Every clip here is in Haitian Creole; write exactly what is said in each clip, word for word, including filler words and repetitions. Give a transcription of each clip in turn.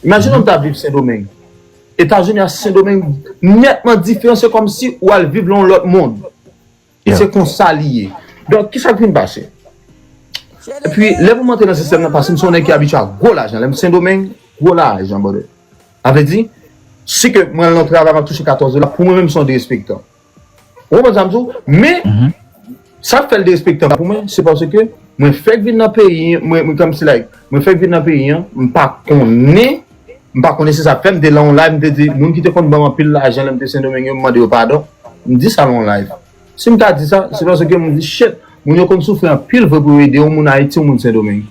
Imajine w ta viv Sendomeng. Etazini ak Sendomeng nètman diferan, se kòmsi ou al viv nan yon lòt mond. Se konsa li ye. Donk, kisa k vin pase? Epi, lè pou m antre nan sistèm nan, paske m se yon nèg ki abitye a gwo lajan. Lè m Sendomeng, gwo lajan, brother. Sa vle di, si ke mwen al nan travay, m ap touche katòz dola, pou mwen menm, se yon derespektan. Ou konprann sa m di w? Men, sa k fè l derespektan pou mwen, se paske mwen fèk vin nan peyi, mwen, mwen kòmsi, like, mwen fèk vin nan peyi an, m pa konnen, m pa konnen se sa k fè, m te lan yon live, m te di, moun ki te konn ban m anpil lajan lè m te Sendomeng yo, m mande yo padon. M di sa lan yon live. Si m ka di sa, se paske m di, shit, moun yo konn soufri anpil vre pou yo ede yon moun Ayiti, yon moun Sendomeng.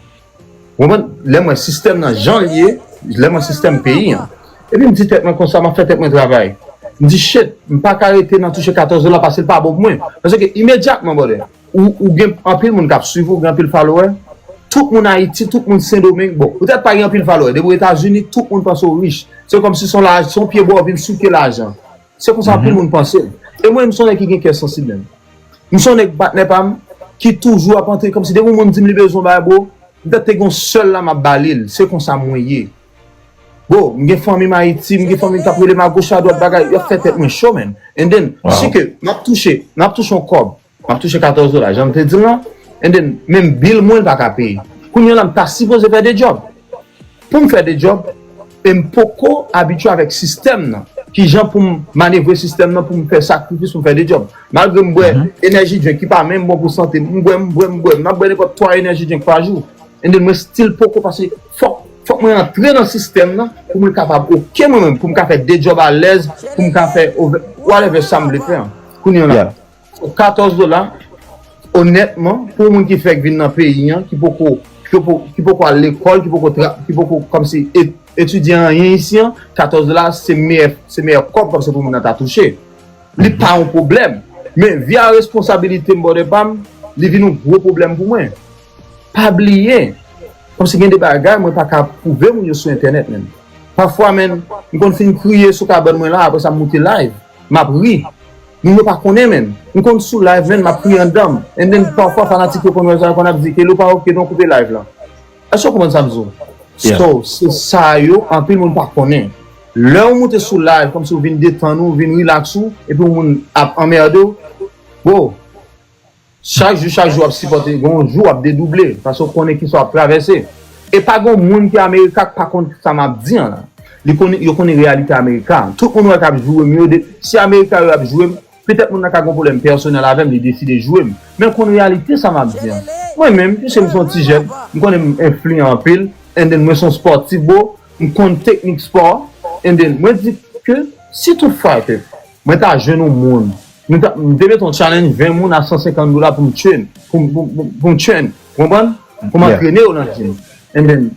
Ou konprann? Lè m wè sistèm nan jan l ye, lè m wè sistèm peyi an. Epi m di tèt mwen konsa, m ap fè tèt mwen travay. M di, shit, m pa ka rete nan touche katòz dola paske l pa bon pou mwen. Paske imedyatman, brother, ou, ou gen anpil moun k ap swiv ou, ou gen anpil follower. Tout moun Ayiti, tout moun Sendomeng, bon, poutèt pa gen anpil follower. Depi w Etazini, tout moun panse w rich. Se kòmsi se yon laj-, se yon pye bò w vin souke lajan. Se konsa anpil moun panse. E mwen, m se yon nèg ki gen kè sansib menm. M se yon nèg patnè pa m ki toujou ap antre kòmsi depi yon moun di m li bezwen yon bagay, bro, m pèt te gen yon sèl la m ap ba li l. Se konsa mwen ye. Bro, m gen fanmi m Ayiti, m gen fanmi m k ap rele m agoch adwat bagay, y ap fè tèt mwen cho, man. And then, si ke m ap touche, m ap touche yon kòb, m ap touche katòz dola, jan m te di l lan, and then, menm bil mwen pa ka peye. Kounye a la, m ta sipoze fè de djòb. Pou m fè de djòb, e m poko abitye avèk sistèm nan. Kijan pou m manevre sistèm nan, pou m fè sakrifis, pou m fè de djòb. Malgre m bwè energy drink ki pa menm bon pou sante m, m bwè, m bwè, m bwè, m ap bwè nenpòt twa energy drink pa jou. And then mwen still poko pase, fòk, fòk mwen antre nan sistèm nan pou mwen kapab oke mwen menm, pou m ka fè de djòb alèz, pou m ka fè ove-, whatever sa m vle fè an. Kounye a la. So, katòz dola, onètman, pou yon moun ki fèk vin nan peyi an, ki poko, ki poko, ki poko al lekòl, ki poko tra-, ki poko kòmsi et-, etidye anyen isi an, katòz dola se meyè, se meyè kòb kòmsi pou moun nan ta touche. Li pa yon pwoblèm. Men, via responsabilite m, brother pa m, li vin yon gwo pwoblèm pou mwen. Pa bliye, kòmsi gen de bagay mwen pa ka pwouve moun yo sou entènèt, menm. Pafwa, menm, m konn fin kriye sou kabann mwen la, apre sa m moute live, m ap ri. Moun yo pa konnen, menm. M konn sou live, menm, m ap kriye anndan m. And then, pafwa, fanatik yo konn wè sa, yo konn ap di, Kelo pa oke, non, koupe live lan. Èske w konprann sa m di w? So, se sa yo, anpil moun pa konnen. Lè w moute sou live, kòmsi w vin detann ou, vin relax ou, epi yon moun ap anmède w, bro, chak jou, chak jou w ap sipòte, gen yon jou w ap dedouble, paske w konnen kisa w ap travèse. E pa gen yon moun ki Amerika k pa konn sa m ap di an la. Li konnen, yo konnen reyalite Amerika. Tout moun wè k ap joure m yo, de, si Amerika yo ap joure m, petèt moun nan ka gen yon pwoblèm pèsonèl avè m, li deside joure m. Men konn reyalite sa m ap di an. Mwen menm, piske m se yon ti jèn, m konnen m enfliyan anpil, and then mwen se yon spòtif, bro, m konn teknik spò, and then mwen di ke si tout fwa ke mwen ta jwenn yon moun, mwen ta, m te mete yon challenge ven moun a san senkant dola pou m train, pou, pou, pou, pou m train, ou konprann? Pou m antrene yo nan gym. And then,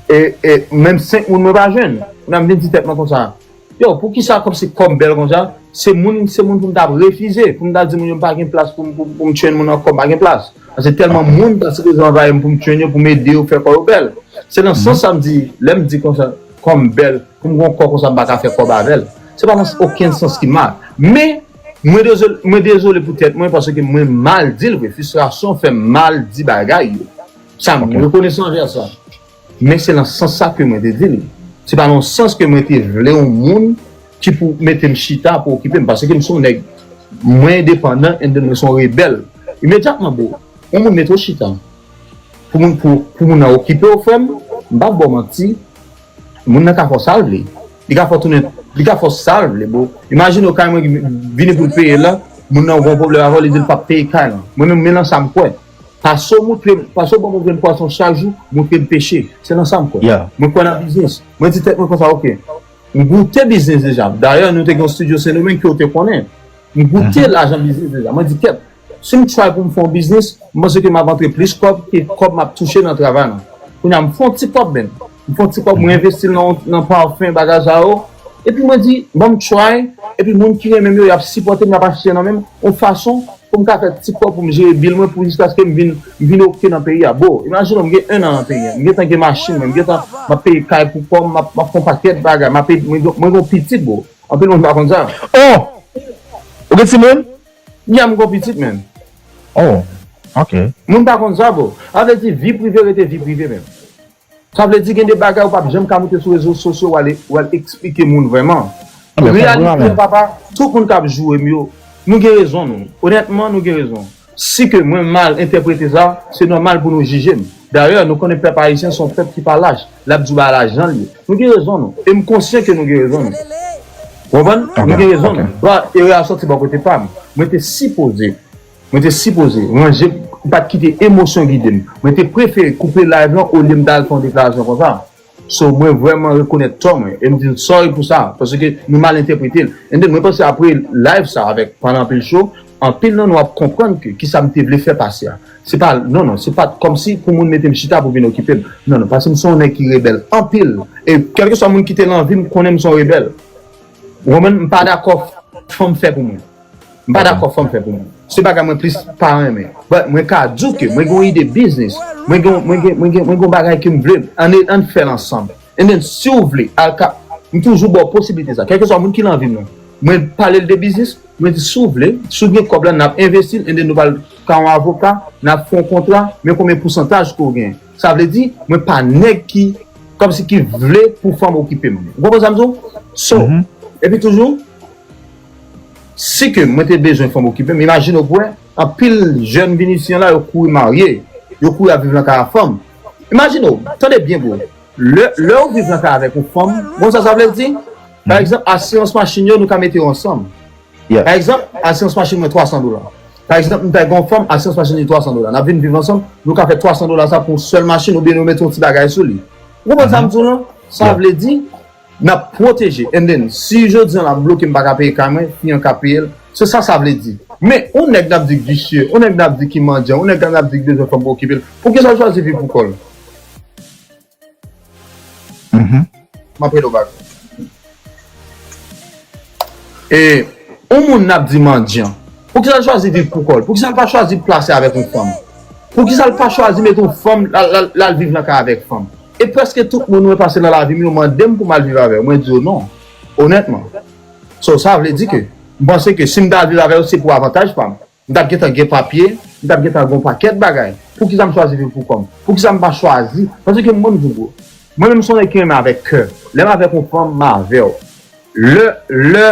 e, e, menm senk moun mwen pa jwenn. Kounye a m vin di tèt mwen konsa, yo, poukisa kòmsi kòb bèl konsa? Se moun, se moun pou m t ap refize, pou m ta di moun yo m pa gen plas pou m, pou, pou m train moun ankò, m pa gen plas. Paske tèlman moun ta sipoze anvayi m pou m train yo, pou m ede yo fè kò yo bèl. Se nan sans sa m di, lè m di konsa, kòm bèl, pou m gen yon kò konsa, m pa ka fè kòb avè l. Se pa nan okenn sans ki mal. Men, mwen dezole, mwen dezole pou tèt mwen, paske mwen mal di l vre. Fristrasyon fè m mal di bagay yo. Sa, m rekonesan anvè sa. Men se nan sans sa ke mwen te di l. Se pa nan sans ke mwen te vle yon moun ki pou mete m chita pou okipe m. Paske m se yon nèg, mwen endepandan, and then mwen se yon rebèl. Imedyatman, bro, yon moun mete w chita. Pou moun, pou, pou moun nan okipe w, frè m, m p ap ba w manti, moun nan ka fè w sa l vle. Li ka fè w tounen, li ka fè w sa l vle, bro. Imajine w kay mwen vini pou l peye l la, moun nan gen yon pwoblèm avè w, li di l p ap peye kay lan. Mwen menm, men nan sa m kwè. Pase w moutre m, pase w ban m yon grenn pwason chak jou, moutre m peche. Se nan sa m kwè. Mwen kwè nan biznis. Mwen di tèt mwen konsa, oke. M goute biznis deja. Dayè, nou te gen yon estidyo Sendomeng ke w te konnen. M goute lajan biznis deja. Mwen di, kèt, si m try pou m fè yon biznis, m panse ke m ap antre plis kòb ke kòb m ap touche nan travay lan. Kounye a, m fè yon ti kòb, men. M fè yon ti kòb, mwen envesti l nan, nan pafen, bagay sa yo. Epi mwen di, ban m try. Epi moun ki renmen m yo, y ap sipòte m, y ap achte nan men m. Yon fason pou m ka fè ti kòb pou m jere bil mwen, pou jiskaske m vin, m vin oke nan peyi a. Bro, imajine w, m gen ennan nan peyi a. M gentan gen machin mwen, m gentan, m ap peye kay pou kò m, m ap, m ap fè yon pakèt bagay. M ap peye, mwen, mwen gen yon pitit, bro. Anpil moun pa konn sa. Oh! Ou gen timoun? Ya, m gen yon pitit, menm. Oh, ok. Moun pa konn sa, bro. Sa vle di, vi prive rete vi prive, menm. Sa vle di gen de bagay ou p ap janm ka moute sou rezo sosyo, w al, w al eksplike moun vrèman. Reyalite, papa, tout moun k ap joure m yo, nou gen rezon nou. Onètman, nou gen rezon. Si ke mwen mal entèprete sa, se nòmal pou nou jije m. Dayè, nou konnen pèp ayisyen se yon pèp ki pa lach. L ap di w bagay la jan l ye. Nou gen rezon nou. E m konsyan ke nou gen rezon nou. Ou konprann? Nou gen rezon nou. Ba, erè a sòti bò kote pa m. Mwen te sipoze Mwen te sipoze ranje m, m pa t kite emosyon gide m. Mwen te prefere koupe live lan olye m ta al fè yon deklarasyon konsa. So, mwen vrèman rekonèt tò mwen e m di l sorry pou sa, paske nou mal entèprete l. And then, mwen panse apre live sa avèk Pale Anpil Show, anpil nan nou ap konprann ke kisa m te vle fè pase a. Se pa, non, non, se pa t kòmsi pou moun mete m chita pou vin okipe m. Non, non, paske m se yon nèg ki rebèl anpil. E kèlkeswa moun ki te nan vi m konnen m se yon rebèl. Ou konprann? M pa dakò fanm fè pou mwen. M pa dakò fanm fè pou mwen. Se bagay mwen plis pa renmen. But mwen ka di w ke mwen gen yon ide biznis. Mwen gen, mwen gen, mwen gen, mwen gen yon bagay ke m vle. Ann, ann fè l ansanm. And then, si w vle, al ka, m toujou ba w posiblite sa. Kèlkeswa moun ki nan vi m nan. Mwen pale l de biznis, mwen di, si w vle, si w gen kòb la, n ap envesti l, and then nou pral ka yon avoka, n ap fè yon kontra, men konbyen pousantaj ke w gen. Sa vle di, mwen pa nèg ki, kòmsi ki vle pou fanm okipe m. Ou konprann sa m di w? So, epi toujou, si ke mwen te bezwen fanm okipe m, imajine w pou wè, anpil jèn vin isi an la, yo kouri marye, yo kouri ap viv nan kay a fanm. Imajine w, tande byen, bro. Lè, lè w viv nan kay avèk yon fanm, bon, sa, sa vle di, pa egzanp, asirans machin yo, nou ka mete yo ansanm. Pa egzanp, asirans machin mwen twa san dola. Pa egzanp, m ta gen yon fanm, asirans machin li twa san dola. N ap vin viv ansanm, nou ka fè twa san dola sa pou yon sèl machin oubyen nou mete yon ti bagay sou li. Ou konprann sa m di w lan? Sa vle di, n ap pwoteje. And then, si jodi an l ap bloke m pa ka peye kay mwen, fi an ka peye l. Se sa sa vle di. Men, yon nèg n ap di ki visye, yon nèg n ap di ki mandyan, yon nèg n ap di ki bezwen fanm pou okipe l, poukisa l chwazi viv pou kò l? M ap rele w bak. E, yon moun n ap di mandyan, poukisa l chwazi viv pou kò l? Poukisa l pa chwazi plase avèk yon fanm? Poukisa l pa chwazi met yon fanm, l al, l al, l al viv nan kay avèk fanm? E prèske tout moun mwen pase nan lavi m yo mande m pou m al viv avè yo. Mwen di yo non. Onètman. So, sa vle di ke, m panse ke si m ta al viv avè yo, se pou avantaj pa m. M t ap gentan gen papye, m t ap gentan gen yon pakèt bagay. Poukisa m chwazi viv pou kò m? Poukisa m pa chwazi? Paske mwen, m di w, bro, mwen menm se yon nèg ki renmen avèk kè. Lè m avèk yon fanm, m avè w. Lè, lè,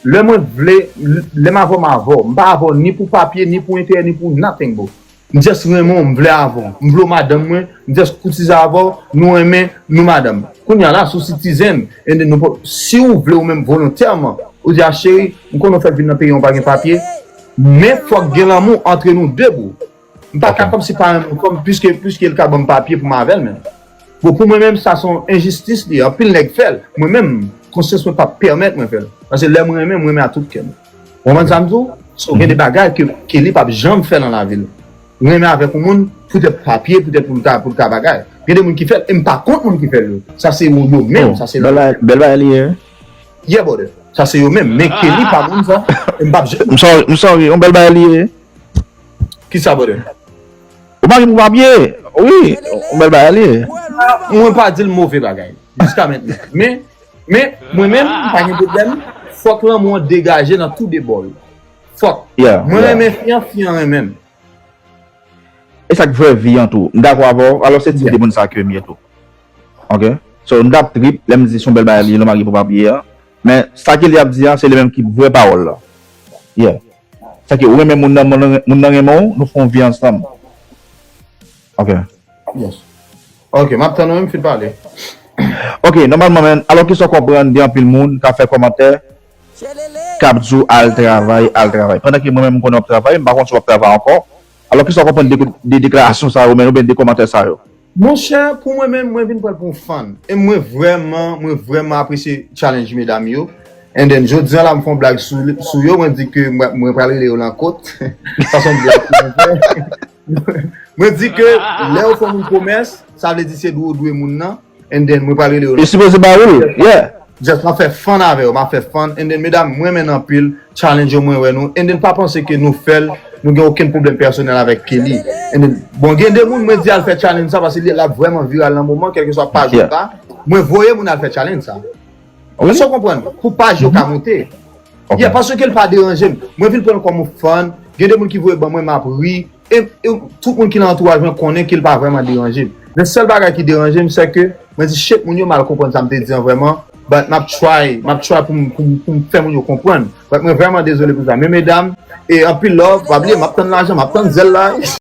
lè mwen vle, lè m avè w, m avè w. M pa avè w ni pou papye, ni pou enterè, ni pou nothing, bro. M just renmen w, m vle avè w. M vle w madanm mwen, m just koutize avè w, nou renmen, nou madanm. Kounye a la, si w citizen, and then nou pa, si w vle ou menm volontèman, ou di a cheri, m konnen w fèk vin nan peyi an, w pa gen papye, men fòk gen lanmou antre nou de, bro. M pa ka kòmsi pa renmen fanm, piske, piske l ka ban m papye pou m avè l menm. Bon, pou mwen menm, sa se yon enjistis li ye. Anpil nèg fè l. Mwen menm, konsyans mwen p ap pèmèt mwen fè l. Paske lè mwen renmen, mwen renmen a tout kè m. Ou konprann sa m di w? So, gen de bagay ke Kelly p ap janm fè nan lavi l. Renmen avèk yon moun, poutèt papye, poutèt pou l ka, pou l ka bagay. Gen de moun ki fè l, e m pa kont moun ki fè l yo. Sa se yo, yo menm, sa se bèl bagay, bèl bagay li ye. Yeah, brother. Sa se yo menm. Men Kelly pa moun sa. E m p ap janm. M sorry, m sorry, yon bèl bagay li ye. Kisa, brother? Ou marye pou papye? Wi, yon bèl bagay li ye. Mwen pa di l move bagay, jiska mentnan. Men, men, mwen menm, m pa gen pwoblèm. Fòk lanmou an degaje nan tou de bò yo. Fòk. Mwen renmen fi an, fi an renmen m. E sa k vrè vi an tou. M dakò avè w. Alò, se tip de moun sa ke m ye tou. Ok? So, m t ap trip, lè m di se yon bèl bagay li ye, lè w marye pou papye a. Men, sa Kelly ap di a, se li menm ki vrè pawòl la. Yeah. Sa ke ou renmen moun nan, moun nan, moun nan renmen w, nou fè yon vi ansanm. Ok. Yes. Ok, m ap tann ou, m fin pale. Ok, nòmalman, men, alò kisa w konprann de anpil moun k ap fè kòmantè, k ap di w al travay, al travay. Pandan ke mwen menm, m konnen w ap travay, m pa konn si w ap travay ankò. Alò, kisa w konprann de, de deklarasyon sa yo, men, oubyen de kòmantè sa yo? Monchè, pou mwen menm, mwen vin pran l pou yon fan. E mwen vrèman, mwen vrèman apresye challenge medam yo. And then, jodi an la, m fè yon blag sou, sou yo, mwen di ke mwen, mwen pral rele yo nan kot. Sa se yon blag ke mwen fè. Mwen di ke lè yo fè moun pwomès, sa vle di se dwe w dwe moun nan. And then, mwen pral rele yo nan kot. Yo sipoze ba ou l, yeah. Just, m ap fè fun avè yo, m ap fè fun. And then, medam, mwen renmen n anpil, challenge yo, mwen wè nou. And then, pa panse ke nou fè l, nou gen okenn pwoblèm pèsonèl avèk Kelly. And then, bon, gen de moun, mwen di al fè challenge sa, paske li, l ap vrèman viral nan moman, kèlkeswa paj ou pa. Mwen voye moun al fè challenge sa. Èske w konprann? Pou paj yo ka monte. Yeah, paske l pa deranje m. Mwen vin pran l kòm yon fun. Gen de moun ki voye ban mwen, m ap ri. E, e tout moun ki nan antouraj mwen konnen ke l pa vrèman deranje m. Men sèl bagay ki deranje m, se ke Mwen di shit, moun yo mal konprann sa m te di an vrèman. But m ap try, m ap try pou m, pou m, pou m fè moun yo konprann. But mwen vrèman dezole pou sa. Men medam, e anpil love, pa bliye, m ap tann lajan, m ap tann zèl la.